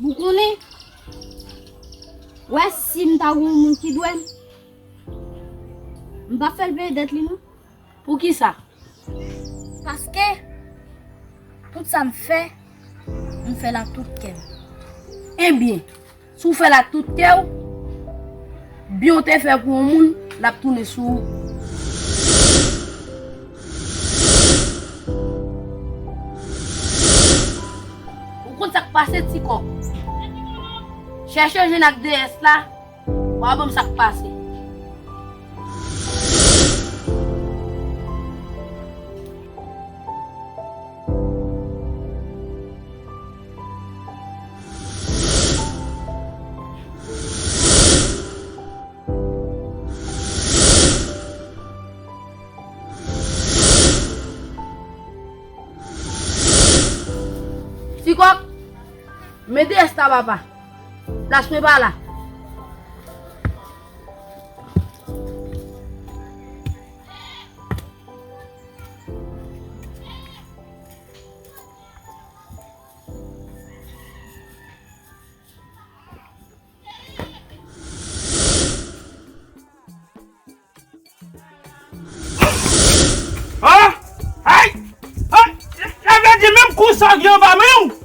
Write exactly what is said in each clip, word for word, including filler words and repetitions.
Boukonnen, wè si m ta gon moun ki dwe m, m p ap fè l peye dèt li non. Poukisa? Paske tout sa m fè, m fè l ak tout kè m. Ebyen, si w fè l ak tout kè w, byen w te fè pou yon moun, l ap tounen sou ou. Ou konn sa k pase, Ti Kòk? Chèche jwenn ak deyès la, w a ban m sa k pase. Ti Kòk, men deyès la, papa. Plas mwen pa la. Ah! Ay! Ah! Sa vle di menm kou sa w gen anba men w?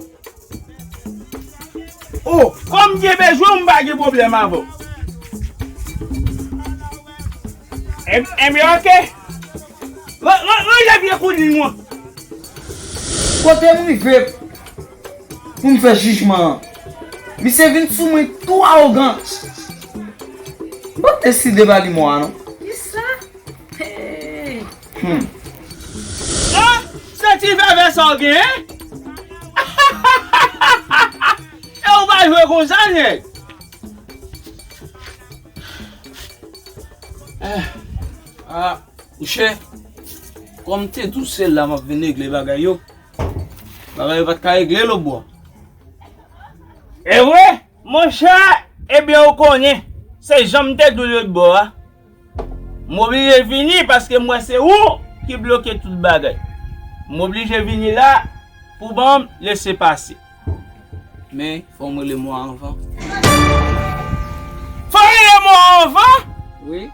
Oh, kòm Dye bezwen w, m pa gen pwoblèm avè w. Em-, Ebyen, oke. Ran-, ran-, ranje vye koulin w an. Kote m rive pou m fè jijman an? Misye vin sou mwen tou awogan. M p ap deside ba li mò a non. Kisa? Hey! Hmm. Ah, se ti vèvè sa w genyen? E ou pa jwe konsa, nèg? Eh, ah, mouche, kòm te di w se la m ap vin regle bagay yo, bagay yo pa t ka regle lòtbò. E vre? Monchè, ebyen ou konnen, se jan m te di w lòtbò a. M oblije vini paske m wè se ou ki bloke tout bagay. M oblije vini la pou ban m lesepase. Men, fò m rele mò a anvan. Fò w rele mò a anvan? Wi.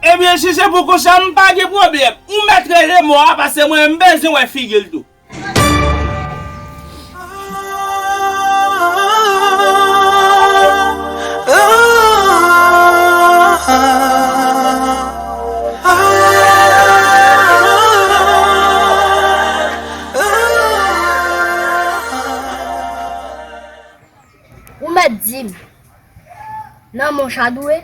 Ebyen, si se pou konsa, m pa gen pwoblèm. Ou mèt rele mò a paske mwen, m bezwen wè figi l tou. Ou mèt di m, nan men w Chadou ye?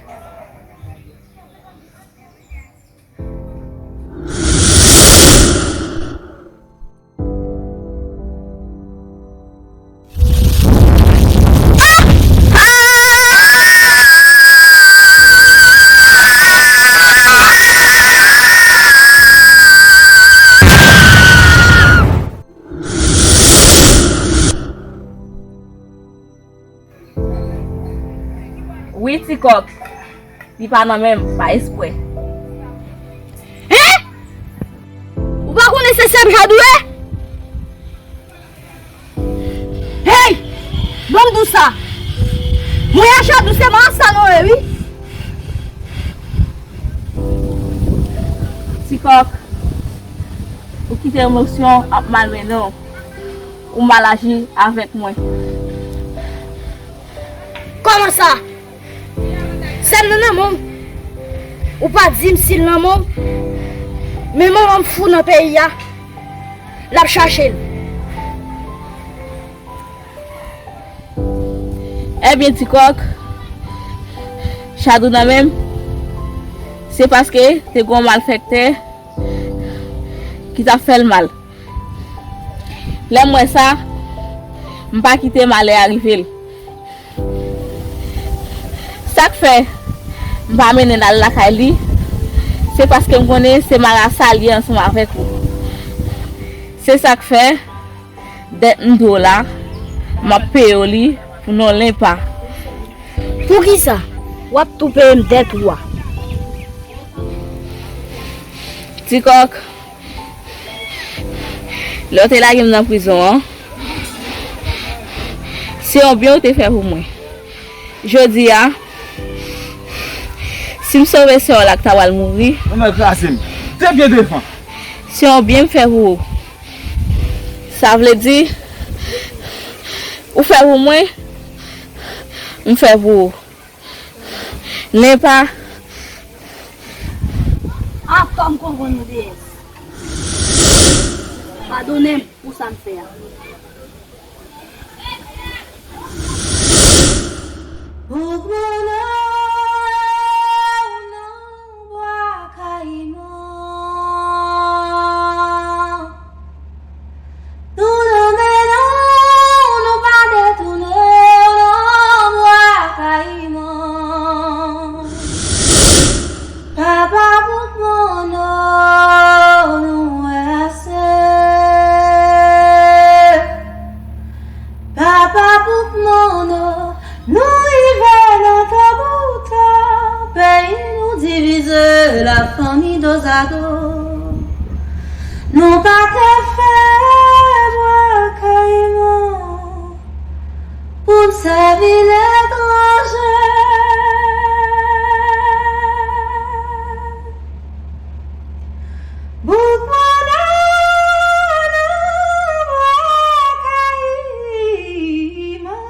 Wi, Ti Kòk. Li pa nan men m, pa espre. Hein? Ou pa konnen se sè m Chadou ye? Hey! Ban m di w sa. Mwen a Chadou se mwen sa non ye, wi. Ti Kòk, ou kite emosyon ap malmennen w. Ou mal aji avèk mwen. Kòman sa? Sè m nan nan men w. Ou pa di m si l nan men w. Men manman m fou nan peyi a. L ap chache l. Ebyen, Ti Kòk, Chadou nan men m, se paske te gen yon malfektè ki t ap fè l mal. Lè m wè sa, m pa kite malè a rive l. Sa k fè m pa mennen l al lakay li, se paske m konnen se marasa l ye ansanm avèk ou. Se sa k fè, dèt m dwe w la, m ap peye w li pou non l enpa. Poukisa w ap tou peye m dèt ou a? Ti Kòk, lè w te lage m nan prizon an, Se yon byen ou te fè pou mwen. Jodi a, si m sove sè w la k ta pral mouri, Ou mèt klase m. Te byen devan. Se yon byen m fè pou ou. Sa vle di, ou fè pou mwen, m fè pou ou. Nen pa. Atò m konprann ou, Deyès. Padone m pou sa m fè a. Bouk mòn nan bwa kayiman. Nou nan men nou, nou pa detounen w nan bwa kayiman. Papa bouk mòn nan, nou wè ase. Papa bouk mòn nan, nou rive nan Tombouctou. Peyi nou divize, lafanmi dozado. Nou pa ka fè bwa kayiman pou n sèvi letranje. Bouk mòn nan bwa kayiman.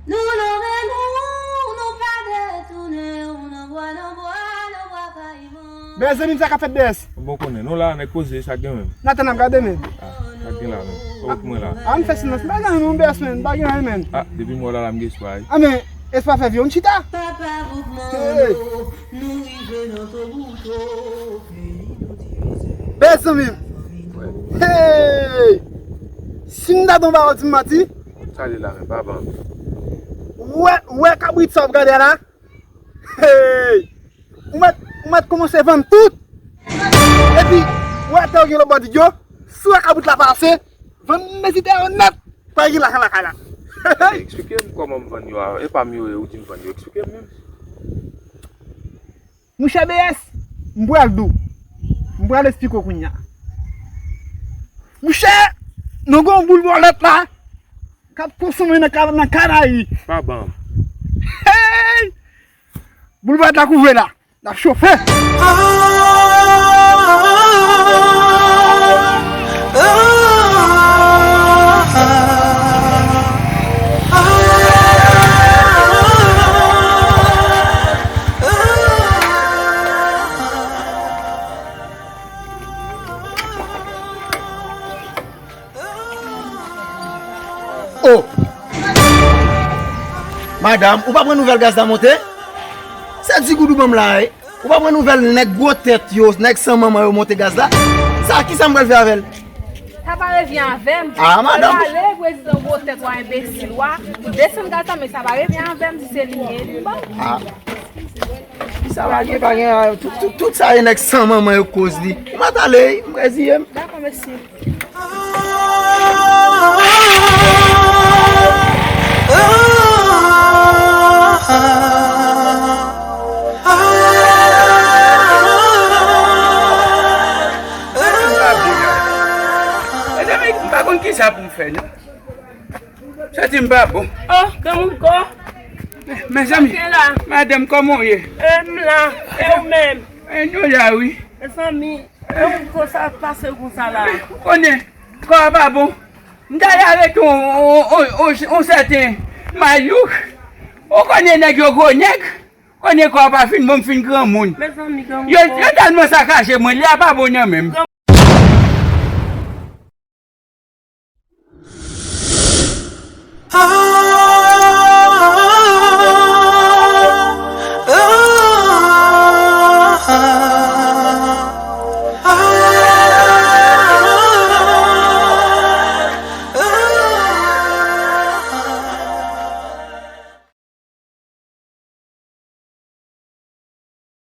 Nou nan men nou, nou pa detounen w nan bwa, nan bwa, nan bwa kayiman. Bèzè, zanmi m, sa k ap fèt, Bèzè? Bon, konnen, nou la, nèg koze, sa k gen menm? N ap tann ap gade, men. Ah, sa k gen la, menm? Ou wè kouman la? Ah, m fè silans. Bagay, non, Bèzè, men. Bagay, men. Ah, depi m wè w la, la, m gen espwa, wi. Ah, men, espwa fè vye, yon chita. Papa bouk mòn nan, nou rive nan Tombouctou. Bèzè, zanmi m. Hey! Si m ta di yon pawòl, di m manti. Sa li la, men, pa ban m. Ou wè, ou wè kabrit sa w ap gade a la? Hey! Ou mèt, ou mèt kòmanse vann tout. Epi, ou wè tè yo gen lòt bò di yo, si w wè kabrit la pase, vann mezi tè yo nèt, pa gen lajan lakay la. Eksplike m kòman m vann yo a, e pa m yo ye, ou di m vann yo, eksplike m menm. Monchè B S, m pral di w. M pral eksplike w kounye a. Monchè, nou gen yon boul bòlèt la k ap konsome nan ka-, nan Kanayi. Pa ban m. Hey! Boul bòlèt la kouvre la. L ap chofe. Oh! Madanm, ou pa pran nouvèl gaz la monte? Se di goud ou ban m la, wi. Ou pa pran nouvèl nèg gwo tèt yo, nèg san manman yo monte gaz la? Sa, kisa m pral fè avè l? Sa pa revyen avè m. Ah, madanm. Al ale, prezidan gwo tèt wa, enbesil wa. Desann gaz la, men sa pa revyen avè m, si se li menm li ban. Ah. Sa pa gen, pa gen, tout, tout, tout sa e nèg san manman yo koz li. M ap ale, m reziye m. Dakò, mèsi. Mezanmi, m pa konn kisa pou m fè, non. Sa di m pa bon. Oh, granmoun kò. Mezanmi, madanm, kòman w ye? E m la, e ou menm? E nou la, wi. Mezanmi, e ou konsa pase konsa la? Ou konnen, kò a pa bon. M t al arete on, on, on, on, on sèten Mayouk. Ou konnen nèg yo gwo nèg. Konnen kò a pa fin bon, m fin granmoun. Mezanmi, granmoun kò. Yo, yo tèlman sakaje mwen, li a pa bon nan men m.